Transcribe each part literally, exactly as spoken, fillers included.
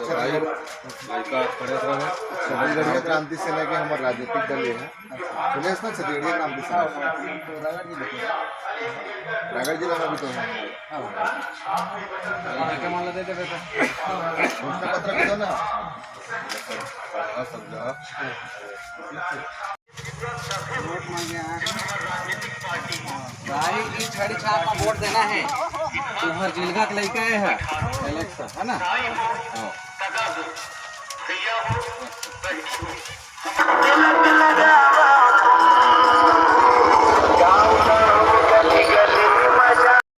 भाई, लड़का खड़े रहे। छत्तीसगढ़िया क्रांति सेना के हमर राजनीतिक दल ये है। सुने हस ना, छत्तीसगढ़िया क्रांति सेना। रायगढ़ जिला में भी तो है। घोषणा पत्र भी तो ना। भाई, ई छड़ी छाप में वोट देना है। तुम्हर जिलगा के लइका है, है ना? हाँ।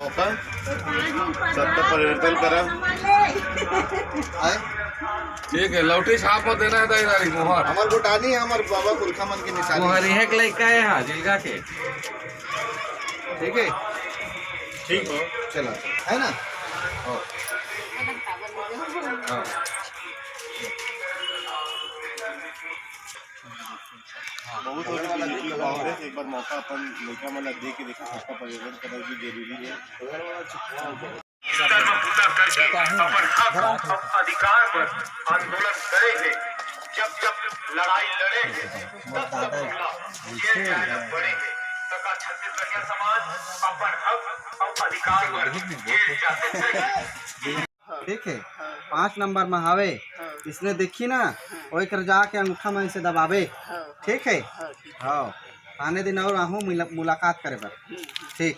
मौका, सत्ता परिवर्तन करा। आए? ठीक है, लौठी छाप मत देना है दाई दारी मोहर। हमर गोटानी है, हमर बाबा पुरखा मन के निशानी। मोहर इहे के लइका है, हाँ, जिलगा के। ठीक है? ठीक हो। चला, चला। है ना? हो। हाँ। बहुत, बहुत कांग्रेस, एक बार मौका अपन लइका मन ला दे के देखो, सत्ता परिवर्तन करना भी जरूरी है। कर्म पूरा करके अपन हक और अधिकार पर आंदोलन करे हे। जब जब लड़ाई लड़े हे, तब तब हमला जेल जाए ला पड़े हे। तका छत्तीसगढ़िया समाज अपन हक और अधिकार पर जेल जाते रहे। ठीक है, पाँच नंबर में हावे, इसने देखी ना, ओकर जाके अंगूठा मन से दबावे। ठीक है। हाँ, आने दिन और आहूँ मुला-, मुलाकात करे बर। ठीक।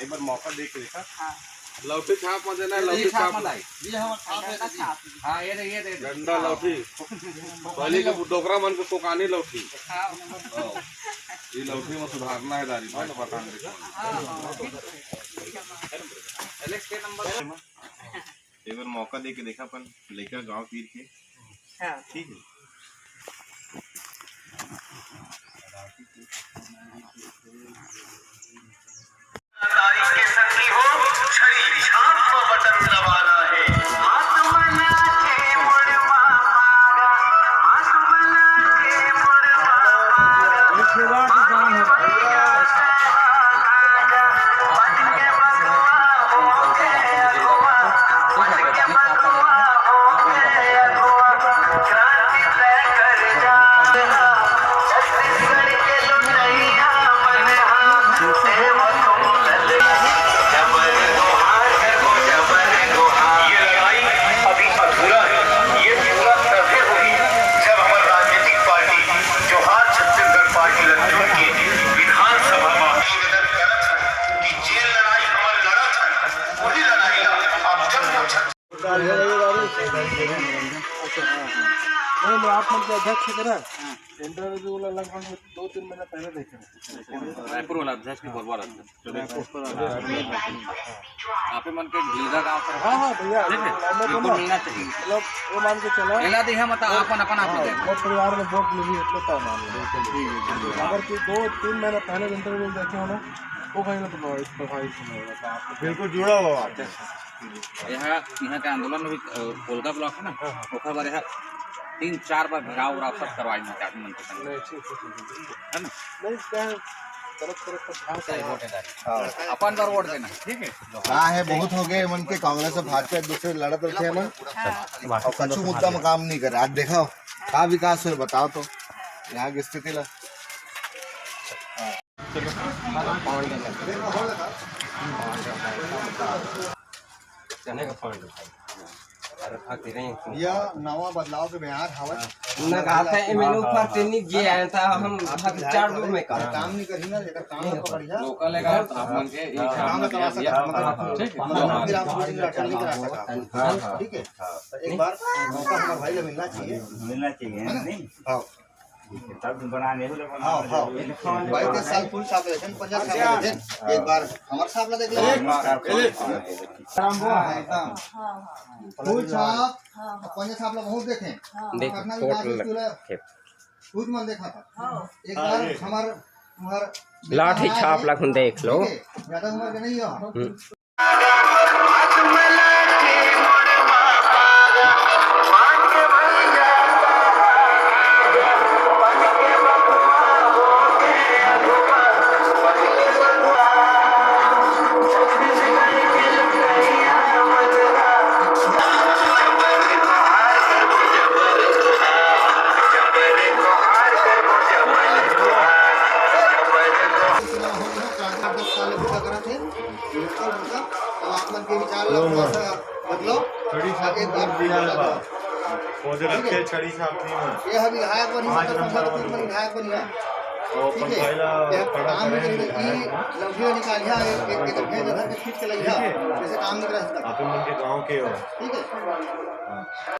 एक बार मौका दे के देखा। हाँ। लौठी छाप मत देना, ये लौठी छाप छाप मत। ये हमारा छाप है, देखिए। हाँ, ये दे, ये दे, ये दे। डंडा, हाँ। लौठी। पहले के डोकरा मन के कोकानी लौठी। हाँ। हाँ। ये लौठी में सुधारना है दारी भाई, पता नहीं। हाँ। एलेक्स के नंबर। एक बार मौका दे के देखा अपन लइका गांव तीर के। हाँ। ठीक है। तारीख के संगी हो, छड़ी छाप में बटन दबाना है। हाथ मना के मुड़वा मारा, हाथ मना के मुड़वा मारा। ये लड़ाई अभी अधूरा है, ये पूरा तभे होही जब हमर राजनीतिक पार्टी जोहार छत्तीसगढ़ पार्टी ला चुन के विधानसभा म निवेदन करत हन कि जेन लड़ाई हमन लड़त हन, वही लड़ाई ला आप जब जब छत्तीसगढ़ नहीं, मैं आप मन के अध्यक्ष करा, इंटरव्यू वाला लगभग दो तीन महीना पहले देखे। रायपुर वाला अध्यक्ष के बोलवा रहा था। आपे मन के लीडर का ऑफर। हाँ, हाँ, भैया, ठीक है? मैं तो बिल्कुल ना, मिलना चाहिए। मतलब, वो मान के चला। पहला दिन है, मतलब, अपन, अपन आप हाँ, दे। मैं परिवार में वोट मिली, इतना तो मान लो। ठीक है, ठीक है। अगर कोई दो तीन महीना पहले इंटरव्यू देखे हो ना, वो कहीं ना प्रभावित, प्रभावित नहीं होगा। बिल्कुल जुड़ा हुआ बात है। यहाँ, यहाँ का आंदोलन में भी, अ, कोलका ब्लॉक है ना, हाँ, हाँ। ओकर बारे है, तीन चार बार घेराव उराव सब करवाई ना, आदमी मन के संग। नहीं, ठीक, ठीक, ठीक, ठीक। है ना? नहीं, क्या है, तरफ, तरफ का भाग सही है। वोट है दारी। हाँ। अपन बार वोट देना, ठीक है? का है, बहुत हो गए मन के कांग्रेस और भाजपा एक दूसरे लड़त रहते हैं मन। हाँ। और कछु मुद्दा में काम नहीं कर रहा। आज देखो, का विकास हुए बताओ तो, यहाँ की स्थिति ला। चने का फंड। अरे, हाँ, तेरे ही। यह नवा बदलाव के बिहार हवत। न कहा था, एमएलए ऊपर से नहीं जे आया था, हम अभी चार लोग में कहा। काम नहीं करी ना, जेकर काम नहीं पकड़िया। लोकल है, आप मन के, ये काम करवा सकते हैं, मतलब, ठीक है। मतलब, फिर आप कुछ नहीं करा सकते। हाँ, हाँ। ठीक है? तो एक बार मौका हमारे भाई ले मिलना चाहिए। मिलना चाहिए, है ना? नहीं? हाँ। तब बनाने हो, हाँ, हाँ। भाई के साल फुल साफ रहे, पचास साल रहे। एक बार हमारे साथ में देख लो। एक बार। हाँ, एकदम। फुल साफ, हाँ, हाँ। पचास साल बहुत देखे। हाँ। देख, कितना विकास कोट स्कूल है। लगे। खुद मन देखा था। हाँ। एक बार हमार, हमार लाठी छाप ला खुद देख लो। ठीक है, ज्यादा उम्र के नहीं हो। हम्म। ये विचार ला थोड़ा सा बदलो। छड़ी छाप कर दिया है बा। पौधे रखे छड़ी छाप नहीं है। ये है विधायक बनी, पाँच नंबर वाली। विधायक बनी है। और ठीक है। पंचायला ये खड़ा काम करे नहीं करेगी, विधायक ना। लौटिया निकालिया, एक, एक, एक घर के खींच के लगिया, ठीक है। जैसे काम नहीं कर सकता। आप मन के गांव के हो। ठीक है। हाँ।